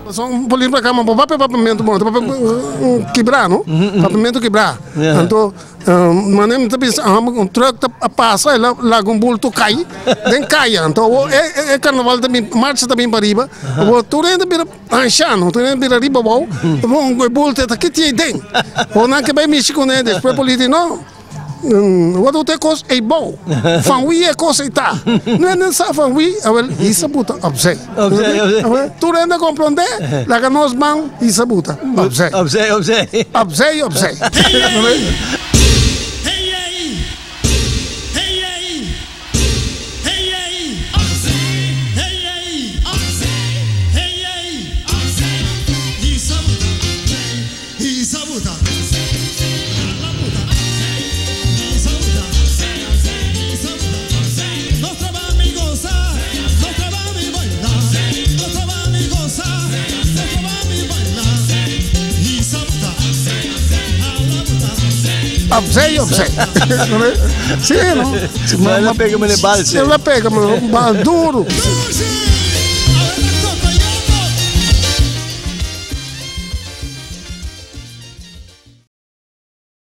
Pasobra un polis pa kama bo papia papiamentu bo ta papia kibrá no, papiamentu kibrá. Anto mane mi ta bisa un truck ta pasa el a laga un bulto kai den kaya. Anto awor e karnaval ta bin marcha ta bin pariba awor tur hende bira anshano tur hende bira riba abou e bulto ta kiti aden. Awor nan ke bai mishi kuné despues polis di no. Wat doet e kos ei bou? Van wie e kos ei ta? No hende sa van wie, awel hisa buta opzij. Opzij, opzij. Awel, tur hende komprondé, laga nos ban hisa buta opzij. Opzij, opzij. Opzij, opzij. Opzij, opzij. Sí, no? Maar la pega me de bal, sí. La pega me bal duro.